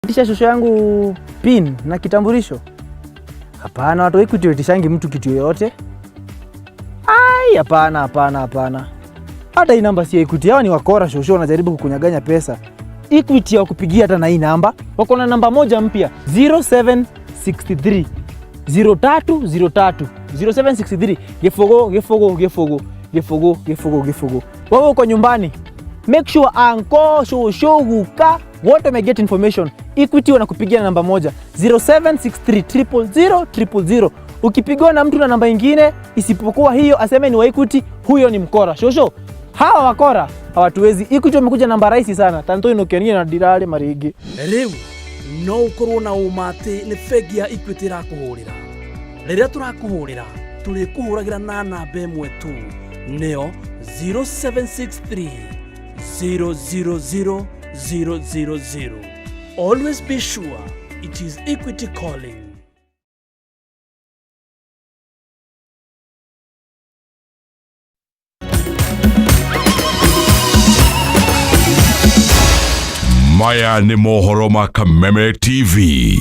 Tisha shosho yangu pin na kitambulisho? Hapana, watu wa Equity waitishangi mtu kitu yoyote. Ai, hapana, hapana, hapana. Hata hii namba si ya Equity. Hawa ni wakora shosho, wanajaribu kukunyaganya pesa. Equity hawakupigia hata na hii namba. Wako na namba moja mpya 0763 0303 0763 gefogo gefogo gefogo gefogo gefogo gefogo. Wewe uko nyumbani, make sure anko shosho guka wote may get information. Equity wanakupigia na namba moja 0763 000 000. Ukipigiwa na mtu na namba ingine isipokuwa hiyo, aseme ni wa Equity, huyo ni mkora. Shosho, hawa wakora hawatuwezi. Equity wamekuja namba rahisi sana tanto inokenia na dirale marigi. Rĩu no ũkorwo na ũma atĩ nĩ bengi ya Equity ĩrakũhũrĩra. Rĩrĩa tũrakũhũrĩra, tũrĩkũhũragĩra na namba ĩmwe tu, nĩyo 0763 000 000. Always be sure it is Equity calling. Maya nĩ mohoro ma Kameme TV.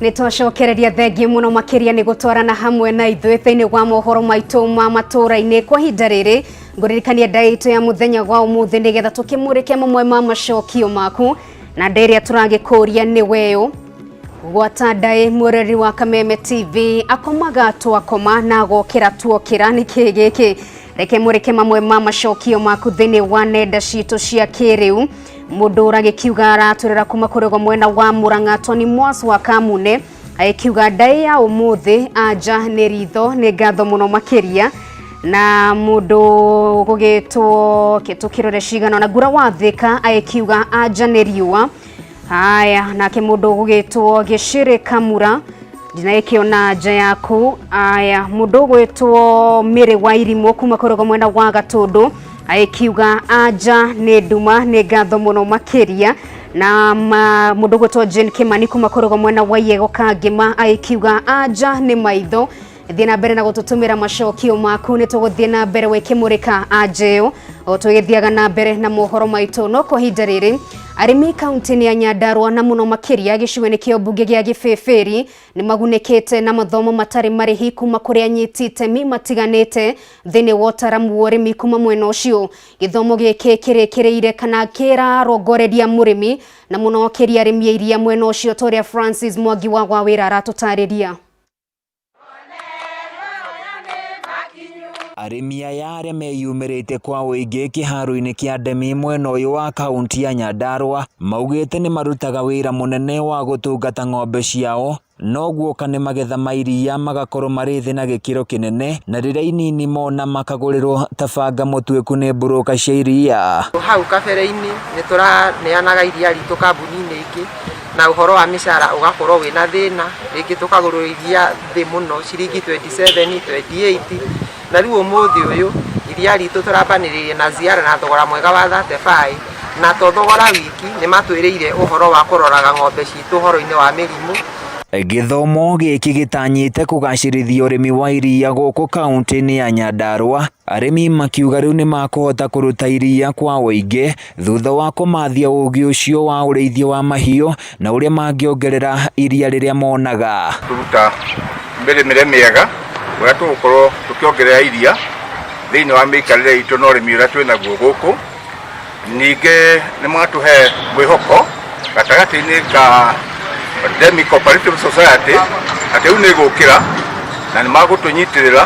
Nä twacokereria thengi muno makiria nä gutwarana hamwe na ithuĩ thĩinĩ wa mohoro maitũ ma matũra-inĩ. Kwa ihinda rĩrĩ ngũririkania nda itũ ya mũthenya wa ũmũthĩ nĩgetha tũkĩmũrĩke mamwe ma macokio maku, na nda ĩrĩa tũragĩkũria nĩ weũ gwata ndaĩ mwĩrori wa Kameme TV akomaga twakoma na agokĩra tuokĩra. Nĩ kĩ gĩkĩ? Reke mũrĩke mamwe ma macokio maku thĩinĩ wa nenda citũ cia kĩrĩu. Mũndũ ũragĩkiuga aratũrĩra kuma kũrĩgo mwena wa Murang'a, Tony Mwas wa Kamune agĩkiuga ndaĩ ya ũmũthĩ anja nĩ ritho. Nĩ ngatho mũno makĩria. Na mũndũ gũgĩtwo tũkĩrore cigana na Ngura wa Thika agĩkiuga anja nĩ riũa. Haya, nake mũndũ ũgũgĩtwo Gĩcĩrĩ Kamura ndinagĩkĩona nja yaku. Aya, mũndũ ũgwĩtwo Mĩrĩ wa Irimũ kuma kũrĩgo mwena wa Gatũndũ agĩkiuga anja nĩ nduma. Nĩ ngatho mũno makĩria. Na mũndũ ũgwĩtwo Jane Kimani kuma kũrĩgo mwena wa Iyego Kangĩma agĩkiuga anja nĩ maitho. Thiĩ na mbere na gũtũtũmĩra macokio maku, nĩ tũgũthiĩ na mbere gwĩkĩmũrĩka anja ĩyo o tũgĩthiaga na mbere na mohoro maitũ. No kwa ihinda rĩrĩ arĩmi kaunti-inĩ ya Nyandarua na mũno makĩria gĩcigo-inĩ kĩa mbunge gĩa Gĩbĩbĩri nĩ magunĩkĩte na mathomo matarĩ marĩhi kuma kũrĩ anyiti itemi matiganĩte thĩinĩ wa ũtaramu wa ũrĩmi kuma mwena ũcio. Gĩthomo gĩkĩ kĩrĩkĩrĩire kana kĩrarongoreria mũrĩmi na mũno makĩria arĩmi a iria mwena ũcio, ta ũrĩa Francis Mwangi wa Wawĩra aratũtarĩria. Arĩmi aya arĩa meyumĩrĩte kwa ũingĩ kĩharo-inĩ kĩa Ndemi mwena ũyũ wa kaunti ya Nyandarua maugĩte nĩ marutaga wĩra mũnene wa gũtungata ng'ombe ciao, no guoka nĩ magetha ma iria magakorwo marĩ thĩ na gĩkĩro kĩnene, na rĩrĩa inini mona makagũrĩrwo ta banga mũtuĩku nĩ mburũka cia iria. Hau kabere-inĩ nĩ tũraneanaga iria ritũ kambuni-inĩ ingĩ, na ũhoro wa mĩcara ũgakorwo wĩna thĩna, rĩngĩ tũkagũrwo iria thĩ mũno ciringi 27, 28, na rĩu ũmũthĩ ũyũ iria ritũ tũrambanĩrĩirie na ziara na thogora mwega wa 35, na to thogora wiki nĩ matwĩrĩire ũhoro wa kũroraga ng'ombe citũ ũhoro-inĩ wa mĩrimũ. Gĩthomo gĩkĩ gĩtanyĩte kũgacĩrithia ũrĩmi wa iria gũkũ kaunti-inĩ ya Nyandarua, arĩmi makiuga rĩu nĩ makũhota kũruta iria kwa ũingĩ thutha wa kũmathia ũgĩ ũcio wa ũrĩithia wa mahiũ na ũrĩa mangĩongerera iria rĩrĩa monaga. Tũruta mĩrĩmĩre mĩega ũrĩa tũgũkorwo tũkĩongerera iria thĩinĩ wa mĩikarĩre itũ na ũrĩmi ũrĩa twĩnaguo gũkũ. Ningĩ nĩ matũhe mwĩhoko gatagatĩ-inĩ ka Demi Cooperative Society atĩ rĩu nĩ ĩgũkĩra na nĩ magũtũnyitĩrĩra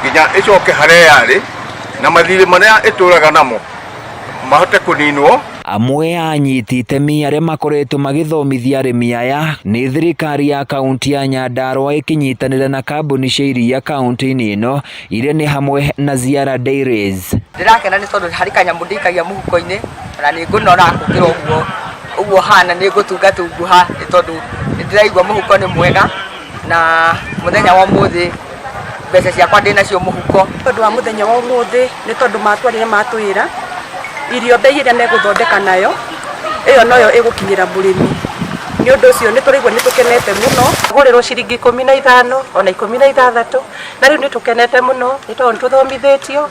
nginya ĩcoke harĩa yarĩ na mathirĩ marĩa ĩtũraga namo mahote kũninwo. Amwe a anyiti itemi arĩa makoretwo magĩthomithia arĩmi aya nĩ thirikari ya kaunti ya Nyandarua ĩkĩnyitanĩra na kambuni cia iria kaunti-inĩ ĩno iria nĩ hamwe na Ziara Dairies. Ndĩrakena nĩ tondũ harĩ kanyamũ ndĩikagia mũhuko-inĩ na nĩ ngũnora gũkĩra ũguo ũguo hana, nĩ ngũtungatunguha nĩ tondũ nĩ ndĩraigua mũhuko nĩ mwega, na mũthenya wa ũmũthĩ mbeca ciakwa ndĩnacio mũhuko. Tondũ wa mũthenya wa ũmũthĩ nĩ tondũ matwarire matwĩra irio bei ĩrĩa megũthondeka nayo ĩyo noyo ĩgũkinyĩra mũrĩmi, nĩ ũndũ ũcio nĩ tũraigua nĩ tũkenete mũno. Gũrĩrwo ciringi 15 ona 16, na rĩu nĩ tũkenete mũno nĩ tondũ nĩ tũthomithĩtio.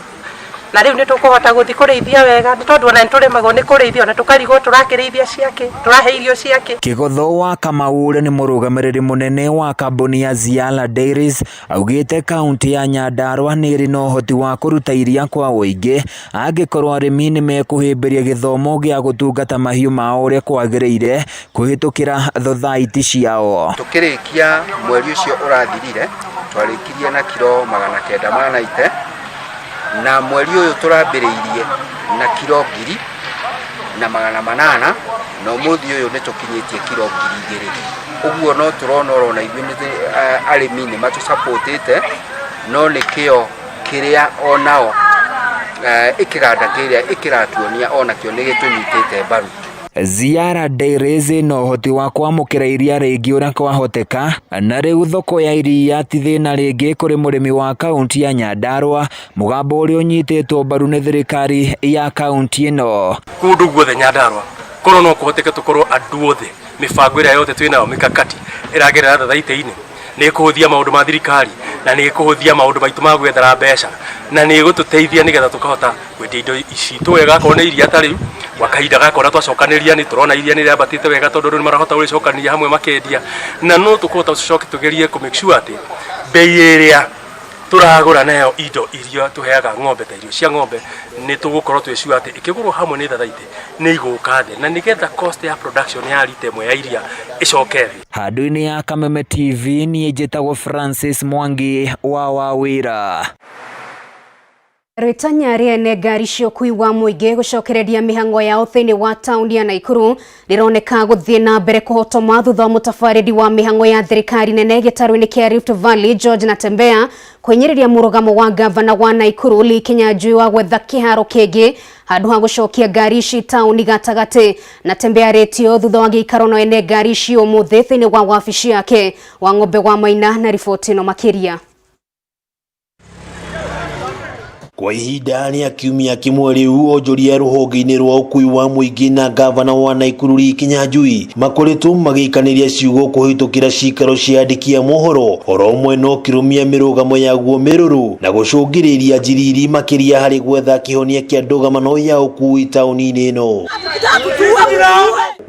Na rĩu nĩ tũkũhota gũthiĩ kũrĩithia wega nĩ tondũ ona nĩ tũremagwo nĩ kũrĩithia ona tũkarigwo tũrakĩrĩithia ciake tũrahe irio ciake. Kĩgotho wa Kamau ũrĩa nĩ mũrũgamĩrĩri mũnene wa kambuni ya Ziala Dairies augĩte kaunti ya Nyandarua nĩ ĩrĩ na ũhoti wa kũruta iria kwa ũingĩ angĩkorwo arĩmi nĩ mekũhĩmbĩria gĩthomo gĩa gũtungata mahiũ mao ũrĩa kwagĩrĩire kũhĩtũkĩra thothaitĩ ciao. Tukĩrĩkia mweri ũcio ũrathirire twarĩkirie na kiro 990 na mweri ũyũ tũrambĩrĩirie na kiro 1800 na ũmũthĩ ũyũ nĩ tũkinyĩtie kiro 2000. Ũguo no tũrona orona ithuĩ arĩmi nĩ matũsapotĩte no nĩkĩo kĩrĩa onao ĩkĩganda kĩrĩa ĩkĩratuonia onakĩo nĩ gĩtũnyitĩte mbaru. Ziara Dairies na ũhoti wa kwamũkĩra iria rĩingĩ ũrĩa kwahoteka na rĩu thoko ya iria ti thĩna rĩngĩ kũrĩ mũrĩmi wa kaunti ya Nyandarua, mũgambo ũrĩa ũnyitĩtwo mbaru nĩ thirikari ya kaunti ĩno. Kũndũ guothe Nyandarua korwo no kũhoteke tũkorwo andũ othe mĩbango ĩrĩa yothe twĩnayo mikakati ĩragerera thathaitĩ-inĩ nĩ ĩkũhũthia maũndũ ma thirikari na nĩ ĩkũhũthia maũndũ maitũ ma gwethera mbeca na nĩ ĩgũtũteithia nĩgetha tũkahota kwendia indo citũ wega akorwo nĩ iria ta rĩu kwa kahinda gaka ũrĩa twacokanĩria nĩ tũrona iria nĩ rĩambatĩte wega tondũ andũ nĩ marahota gũrĩcokanĩria hamwe makendia na no tũkũhota tũcoke tũgerie kũ make sure atĩ bei ĩrĩa tũragũra nayo indo iria tũheaga ng'ombe ta irio cia ng'ombe nĩ tũgũkorwo twĩ sure atĩ ĩkĩgũrwo hamwe nĩ thathaitĩ nĩ igũka thĩ na nĩgetha cost ya production ya rita ĩmwe ya iria ĩcoke thĩ. Handũ-inĩ ya Kameme TV niĩ njĩtagwo Francis Mwangi wa Wawĩra. Rĩtanya rĩene ngari cia ũkuui wa mũingĩ gũcokereria mĩhang'o yao thĩinĩ wa taũni ya Naikuru rĩroneka gũthiĩ na mbere kũhotoma thutha wa mũtabarĩri wa mĩhang'o ya thirikari nene gĩtarũ-inĩ kĩa Rift Valley George Natembeya kũhinyĩrĩria mũrũgamo wa gavana wa Naikuru Lee Kinyanjui wa gwetha kĩharo kĩngĩ handũ ha gũcokia ngari ici taũni gatagatĩ. Natembeya arĩtio thutha wa gĩikaro na ene ngari ici ũmũthĩ thĩinĩ wa wabici yake. Wang'ombe wa Maina na riboti ĩno makĩria. Kwa ihinda rĩa kiumia kĩmwe rĩu onjoria rũhonge-inĩ rwa ũkuui wa mũingĩ na gavana wa Naikuru Lee Kinyanjui makoretwo magĩikanĩria ciugo kũhĩtũkĩra cikaro cia andĩki a mohoro oro ũmwe no kĩrũmia mĩrũgamo yaguo mĩrũrũ na gũcũngĩrĩria njiriri makĩria harĩ gwetha kĩhonia kĩa ndũgamano ya ũkuui taũni-inĩ ĩno.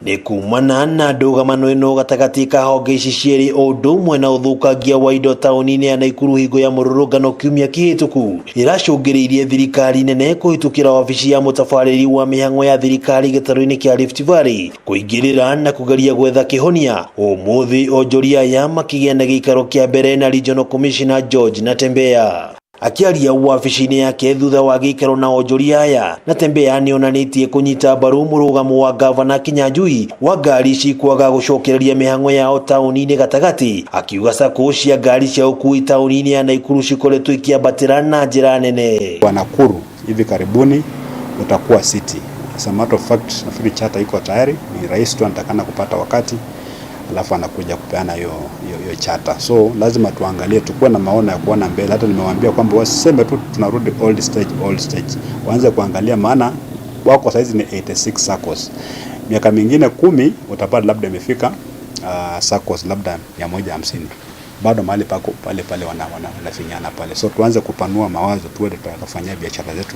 Nĩ kumana na ndũgamano ĩno gatagatĩ ka honge ici cierĩ o ũndũ ũmwe na ũthũkangia wa indo taũni-inĩ ya Naikuru hingo ya mũrũrũngano kiumia kĩhĩtũku ĩracũngĩrĩirie thirikari nene kũhĩtũkĩra wabici ya mũtabarĩri wa mĩhang'o ya thirikari gĩtarũ-inĩ kĩa Rift Valley kũingĩrĩra na kũgeria gwetha kĩhonia. Ũmũthĩ onjoria aya makĩgĩa na gĩikaro kĩa mbere na Regional Commissioner George Natembeya. Akĩaria wabici-inĩ yake thutha wa gĩikaro na onjoria aya, Natembeya nĩonanĩtie kũnyita mbaru mũrũgamo wa gavana Kinyanjui wa ngari ici kwaga gũcokereria mĩhang'o yao taũni-inĩ gatagatĩ, akiuga sacco cia ngari cia ũkuui taũni-inĩ ya Naikuru cikoretwo ikĩambatĩra na njĩra nene. Wa Nakuru hivi karibuni utakuwa city. As a matter of fact, nafikiri charter iko tayari, ni rais tu anatakana kupata wakati alafu anakuja kupeana hiyo charter. So lazima tuangalie, tukuwe na maono ya kuona mbele. Hata nimewaambia kwamba wasiseme tu tunarudi old stage, old stage. Waanze kuangalia, maana wako saizi ni 86 SACCOs. Miaka mingine 10 utapata labda imefika SACCOs labda 150. Bado mahali pako pale pale wanafinyana pale. So tuanze kupanua mawazo, tuwe tutakafanyia biashara zetu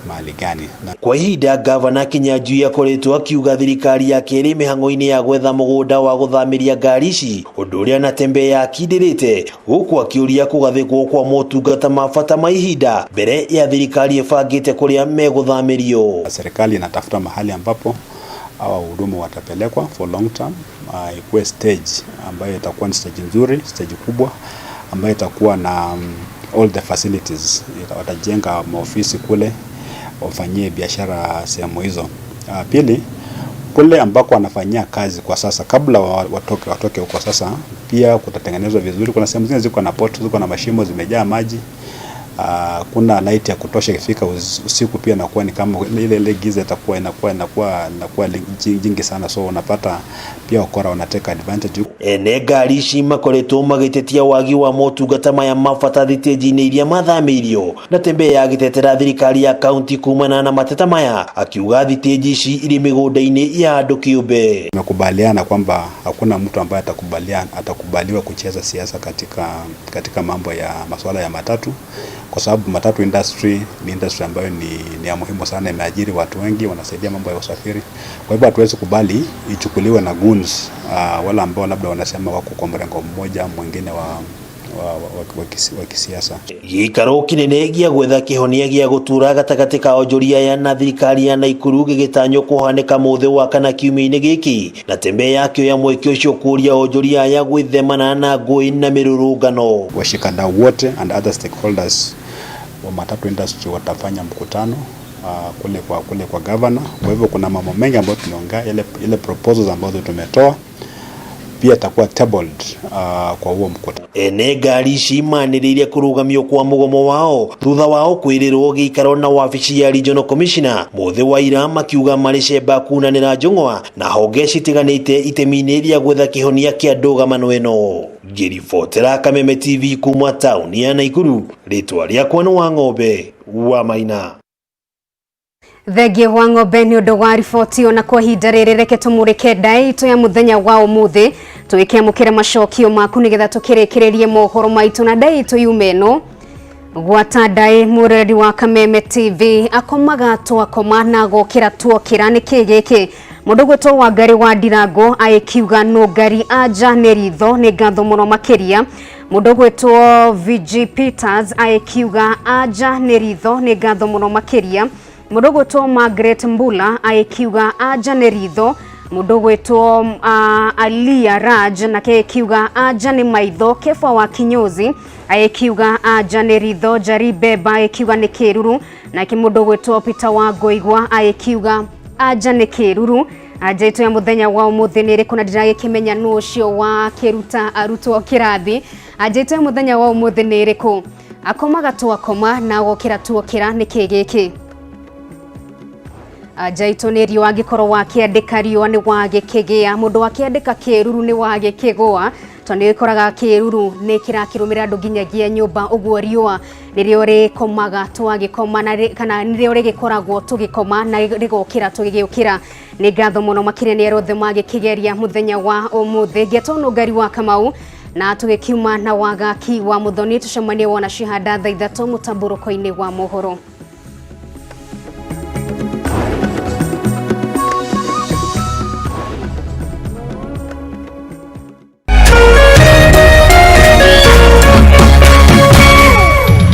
mahali gani. Kwa ihinda gavana Kinyanjui akoretwo akiuga thirikari yake ĩrĩ mĩhang'o-inĩ ya gwetha mũgũnda wa gũthamĩria ngari ici, ũndũ ũrĩa Natembeya akindĩrĩte gũkũ akĩũria kũgathĩkwo kwa motungata ma bata ma ihinda mbere ya thirikari ĩbangĩte kũrĩa megũthamĩrio. Serikali inatafuta mahali ambapo hawa wahudumu watapelekwa for long term, ikuwe stage ambayo itakuwa ni stage nzuri, stage kubwa ambayo itakuwa na all the facilities. Watajenga maofisi kule, wafanyie biashara sehemu hizo. Pili, kule ambako wanafanyia kazi kwa sasa kabla watoke huko sasa, pia kutatengenezwa vizuri. Kuna sehemu zingine ziko na pot, ziko na mashimo zimejaa maji. Kuna light ya kutosha ikifika usiku pia inakuwa ni kama ile giza itakuwa inakuwa jingi sana, so unapata pia wakora wanateka advantage. Ene ngari ici makoretwo magĩtetia wagi wa motungata maya ma bata thitĩnji-inĩ iria mathamĩirio. Natembeya agĩtetera thirikari ya kaunti kumana na mateta maya, akiuga thitĩnji ici irĩ mĩgũnda-inĩ ya andũ kĩũmbe. Tumekubaliana kwamba hakuna mtu ambaye atakubaliwa kucheza siasa katika mambo ya masuala ya matatu. Kwa sababu matatu industry ni industry ambayo ni ya muhimu sana, imeajiri watu wengi, wanasaidia mambo ya usafiri. Kwa hivyo hatuwezi kubali ichukuliwe na goons, wale ambao labda wanasema wako kwa mrengo mmoja mwingine wa kisiasa. Gĩikaro kĩnene gĩa gwetha kĩhonia gĩa gũtura gatagatĩ ka onjoria aya na thirikari ya Naikuru gĩgĩtanywo kũhanĩka mũthĩ wa kana kiumia-inĩ gĩkĩ, na tembe yakĩoya mweke ũcio kũria onjoria aya gwĩthemana na ngũĩ na mĩrũrũngano. Washikadau wote and other stakeholders wa matatu industry watafanya mkutano kule kwa governor. Kwa hivyo kuna mambo mengi ambayo tumeongea, ile proposals ambazo tumetoa pia itakuwa tabled kwa huo mkutano. Ene ngari ici manĩrĩirie kũrũgamio kwa mũgomo wao thutha wao kwĩrĩrwo gĩikaro na wabici ya Regional Commissioner mũthĩ wa ira, makiuga marĩ cemba kunanĩra njũng'wa na honge citiganĩte itemi-inĩ rĩa gwetha kĩhonia kĩa ndũgamano ĩno. Ngĩribotera Kameme TV kuma taũni ya Naikuru, rĩtwa rĩakwa nĩ Wang'ombe wa Maina. Thengiũ wa Ng'ombe nĩ ũndũ wa riboti. Ona kwa ihinda rĩrĩ, reke tũmũrĩke ndaĩ itũ ya mũthenya wa ũmũthĩ, tũgĩkĩamũkĩra macokio maku nĩgetha tũkĩrĩkĩrĩrie mohoro maitũ na ndaĩ itũ yume ĩno. Gwata ndaĩ, mũrereri wa Kameme TV, akomaga twakoma na agokĩra tuokĩra, nĩ kĩ gĩkĩ? Mũndũ gwĩtwo Wangari wa Ndirango agĩkiuga nũngari anja nĩ ritho. Nĩ ngatho mũno makĩria. Mũndũ gwĩtwo VG Peters agĩkiuga anja nĩ ritho. Nĩ ngatho mũno makĩria. Mũndũ gwĩtwo Margaret Mbula agĩkiuga anja nĩ ritho. Mũndũ gwĩtwo Alia Raj nake agĩkiuga anja nĩ maitho. Kefa wa Kinyozi agĩkiuga anja nĩ ritho. Jari Beba agĩkiuga nĩ kĩruru. Nake mũndũ gwĩtwo Peter wa Ngoigwa agĩkiuga anja nĩ kĩruru. Anja itũ ya mũthenya wa ũmũthĩ nĩ ĩrĩkũ? Na ndĩragĩkĩmenya nũ ũcio wa kĩruta arutwo kĩrathi. Anja itũ ya mũthenya wa ũmũthĩ nĩ ĩrĩkũ? Akomaga twakoma na agokĩra tuokĩra, nĩ kĩ gĩkĩ? Anja itũ nĩ riũa. Angĩkorwo wakĩandĩka riũa nĩ wagĩkĩgĩa, mũndũ wakĩandĩka kĩruru nĩ wagĩkĩgũa, tondũ nĩ ũkoraga kĩruru nĩ kĩrakĩrũmĩrĩra andũ nginyagia nyũmba. Ũguo riũa nĩrĩo rĩkomaga twagĩkoma na kana nĩrĩo rĩgĩkoragwo tũgĩkoma na rĩgokĩra tũgĩgĩũkĩra. Nĩ ngatho mũno makĩria nĩ arĩa othe magĩkĩgeria mũthenya wa ũmũthĩ. Ngetwo Nũngari wa Kamau na tũgĩkiuma na Wagaki wa Mũthoni. Tũcemanie wona cihanda thaa 3 mũtambũrũko-inĩ wa mohoro.